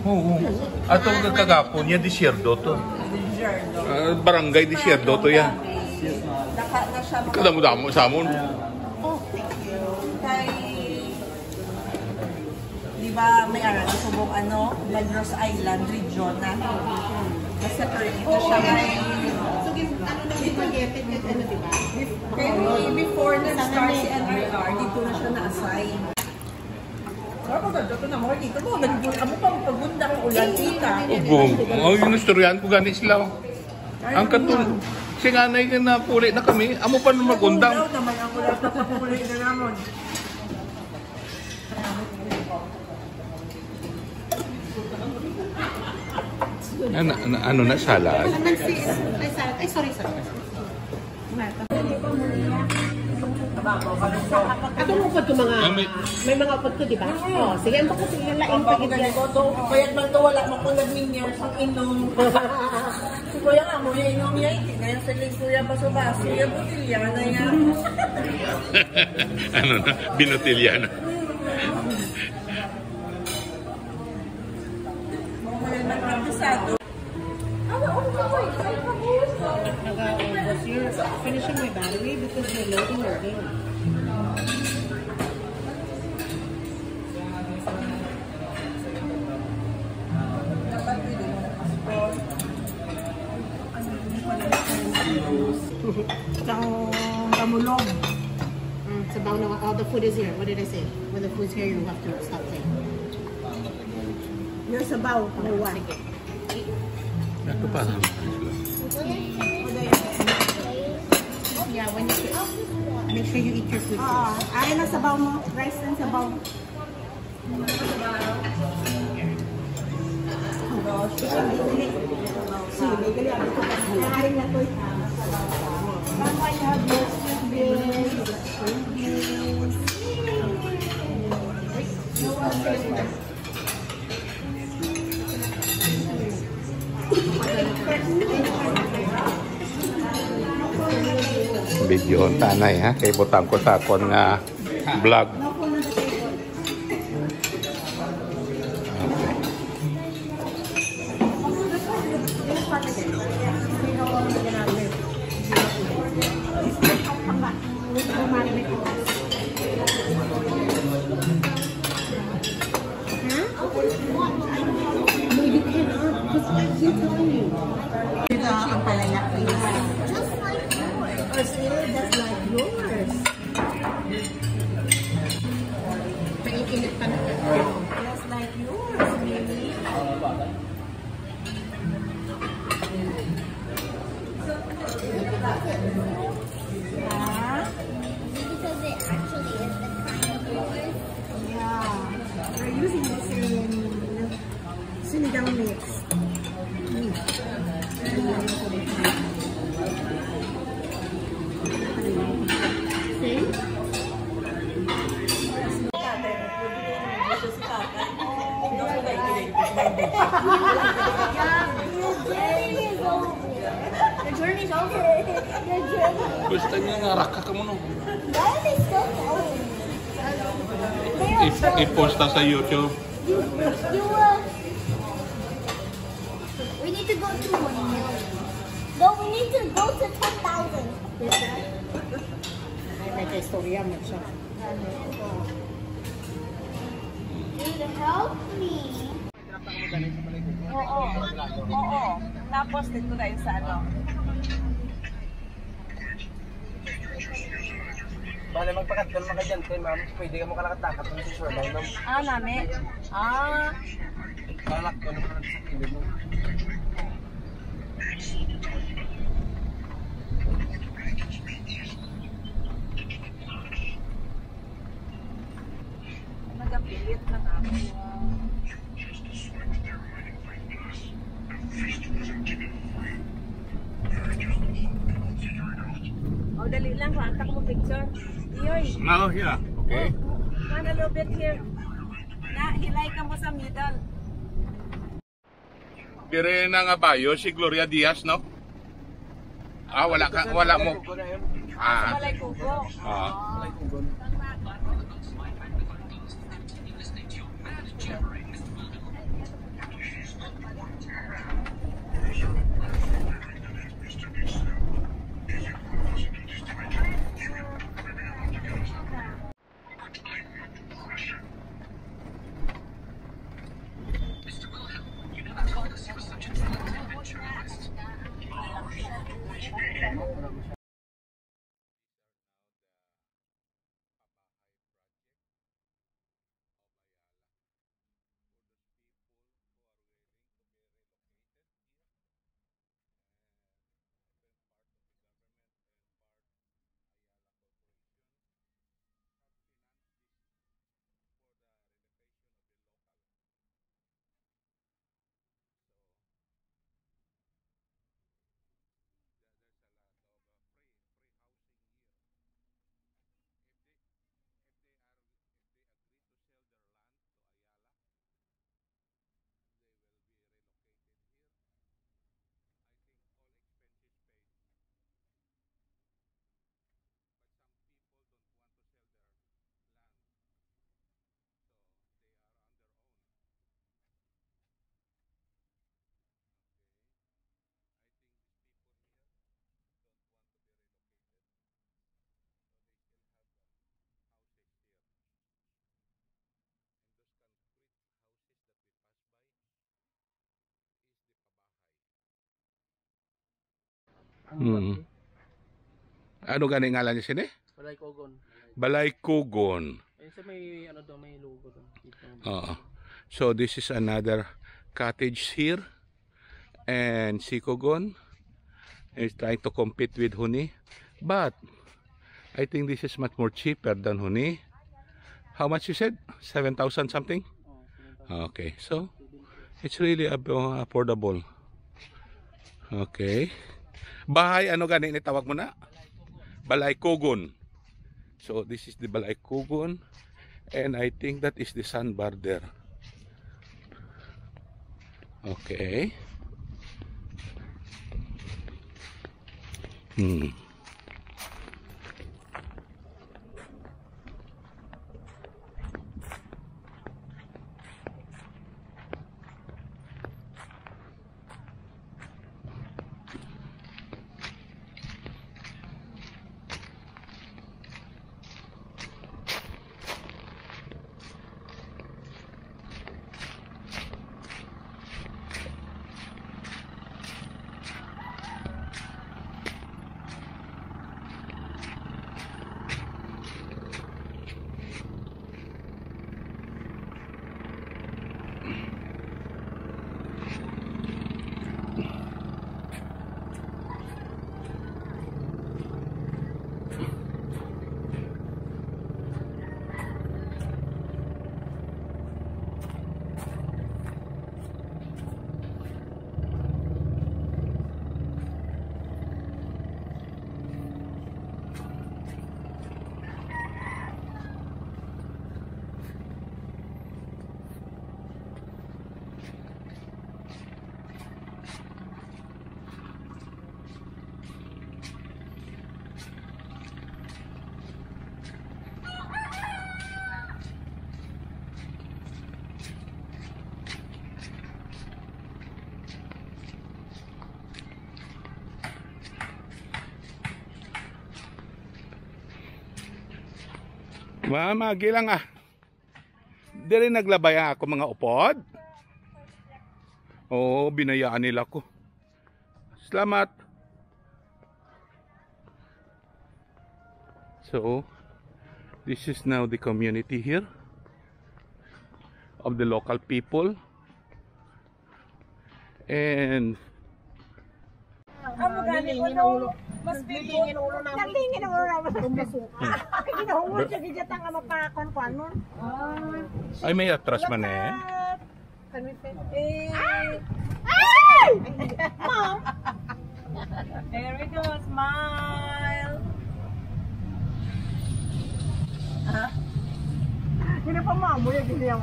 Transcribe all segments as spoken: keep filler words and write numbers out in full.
Oo. Ato nga kagapon niya, disyerto to. Ah, barangay disyerto to ya. Daka na siya. Kadamo-damo sa amon. Oh, thank you. Kay, di ba, may ara sa subong, ano, Negros Island region na. Mas separate na siya kay, so, gin-, ano na, gin-targeted na, ano, di ba? Kay before nag-start si N R R, dito na siya na-assign. Wala pa ganda to na mo dito mo. Nag-, amo pa magpagundang ang ulan, tita. Ugong. Oh, yung istoryahan ko gani sila. Ang katul-, si nanay nga napuli na kami, amo pa nung magundang. Daw naman ang ulan, napapuli na namon. Ano, ano, ano na, salad? Ay, salad. Ay, sorry, sorry. Ato mo upod ko mga, Ah, may may mga upod ko, di ba? Oh, sige, ang bako sige, lain pa gid yan. Bayad man to, wala man ko nagminyo sa inom. Si Kuya nga mo, yung inom niya, hindi na yung siling Kuya Baso-Baso, yung botilya na yan. Ano na? Binotilya na. Mga man, abusado. Nag-aubos. You're finishing my battery because you're loading your game. Isang kamulog. Mm, sabaw na, oh, the food is here. What did I say? When the food's here, you have to stop saying. Yung sabaw, kumuha. Sige. Ito pa. Yeah, when you, make sure you eat your food first. Ah, ayan ang sabaw mo. Rice and sabaw. Videohon ta anay, ha, kay butang ko sa akon nga vlog. Huh? No, you cannot. Because I did tell you. Ito ang palaya, please. Just like yours. Or still just like yours. Mainit pa na. Just like yours, Mimi. Huh? Because it actually is the kind of yours. Yeah. We're using the same sinigang mix. Mm. See? Your journey is over. Your journey is over. Your journey. Gusto niya nga raka ka mo, no? Why are they still going? They are I-, still i-post na sa YouTube. You, you will. We need to go to one million. No, we need to go to ten thousand. Ay, may kaistorya mo siya. Dude, help me. Oo. Oo. Tapos dito tayo sa ano. Bale, magpakadto naman ka dyan, te, ma'am. Pwede ka makalakat-lakat ng sure lang, ma'am. Ah, nami. Ah. Balak ko naman sa kilid mo. Nagapilit na ako. Oh, dali lang, kuha ta ko picture. Iyoy. No, yeah, okay. Oh, kuha na little bit here. Na, hilay ka mo sa middle. Dire na nga bayo si Gloria Diaz, no? Ah, wala ka, wala mo. Ah. Balay Kubo. Ah. Balay Kubo. Tama. Listening to you and jammering with the world. Mm. Ano gani ngalan niya sini? Balay Kugon. Balay Kugon. Ayun sa may, ano daw, may logo daw. Dito. Oo. So this is another cottage here. And si Kugon is trying to compete with Huni. But I think this is much more cheaper than Huni. How much you said? Seven thousand something? Okay, so it's really ab- affordable. Okay. Bahay, ano gani ni tawag mo na? Balay Kugon. So this is the Balay Kugon, and I think that is the sandbar there. Okay. Hmm. Mama, gilang ah. Diri naglabay ang ako mga upod. Oo, binayaan nila ko. Salamat. So, this is now the community here of the local people. And Amo gani ko, no? Mas big. Nagdingin ang ulo namin. Nagdingin ang ulo namin. Kay ginahungol siya, gigata nga mapakon-kuan mo. Ay, may atras man eh. Can we fit? Eh. Ay! Mom! There we go, smile. Ah? Hindi pa mamoy ang ginyaw.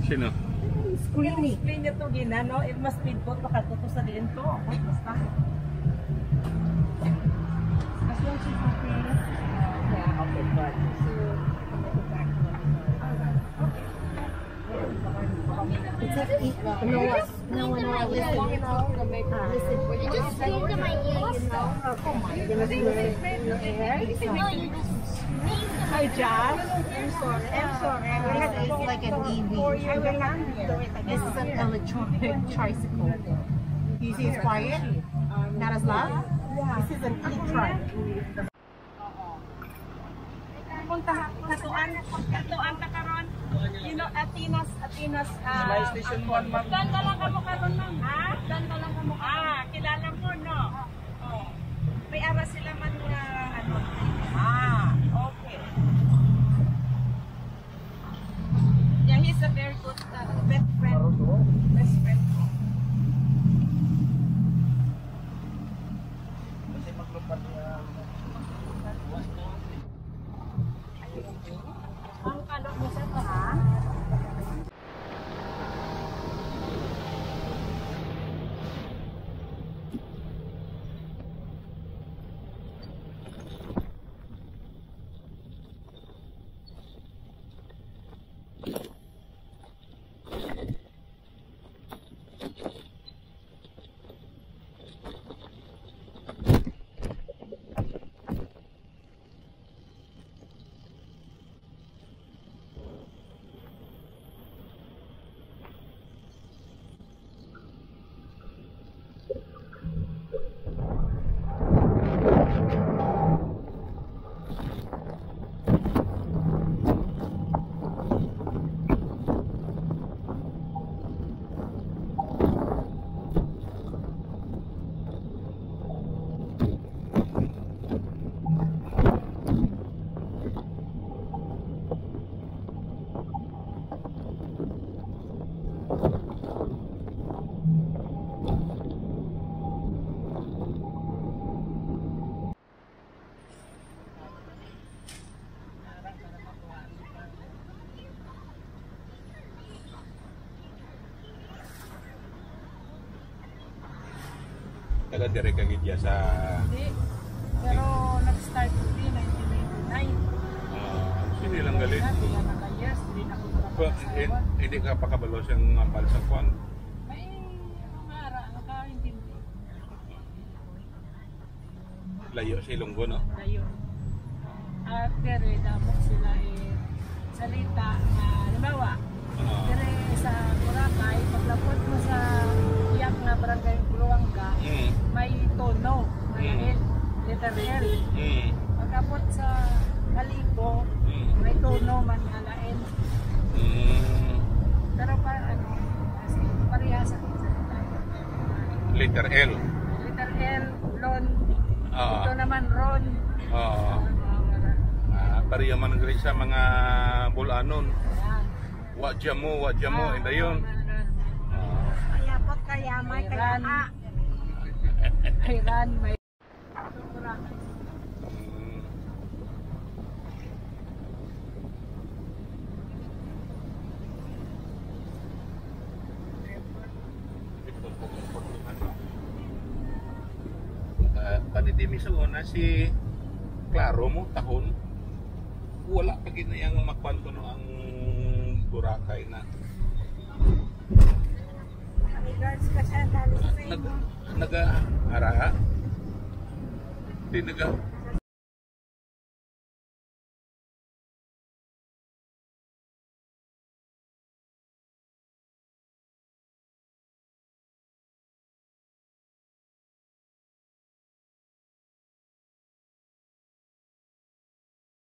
Sino? Screen eh. Screen niya to, gina, no? If mas speedboat, makatuto sa diin to. Basta. As long as she's okay. Yeah, okay, good. So, okay. It's a No, no, no, listen. Uh, listen. You just came to my ears. Oh my goodness. Hi, Jazz. I'm sorry. I'm sorry. This is like an E V. I will not do it again. This is an electronic tricycle. You see, it's quiet, not as loud. This is an e-trike. Oo. Punta, katuan, katuan ta karon. You know, Atenas, Atenas, ah, May station one, ma'am. Ganda lang kamo karon, ma'am, ha? Ganda lang kamo. Ah, kilala mo, no? Oh. May ara sila man nga, ano. Ah, okay. Yeah, he's a very good, uh, best friend. Best friend ko. Kasi maglupat niya. Ang kalok mo sa taas. Taga dire ka gid ya sa Hindi. Pero nag-start ko din nineteen ninety-nine. Ah, sige lang galit. Kaya naka-years, hindi na ako Pa- eh, nakakasawa. Hindi ka pakabalo siyang mapal sa kwan? May mga ara, nakaintindi. Layo sa Ilonggo, no? Layo. At diri, damo sila, eh, salita nga, halimbawa, Ah. diri sa Boracay, paglapot mo sa iyang nga barangay Buluanga, Mm. may tono, may Mm. L, letter L. Mm. Pag-abot sa Kalibo, Mm. may tono man nga lain. Mm. Pero pa, ano, as in, parehas ang salita. Letter L. Letter L, Lon. Ah. Ito naman, Ron. Oo. Ah, mga wala. Ah, pareho man ang sa mga Bol-anon. Yan. Wa dya mo, wa dya mo, Ah, inda yun. Mga wala. Ah. Kaya po, kaya may Iran. Kaya, ah. Iran, may Mm. Ah, panitimi sa una, si klaro mo, tahon. Wala pa gid na yang makwan kuno ang Boracay na. May guards ka siya, dali sa Nag-, imo. Nag-, ara? Di naga-,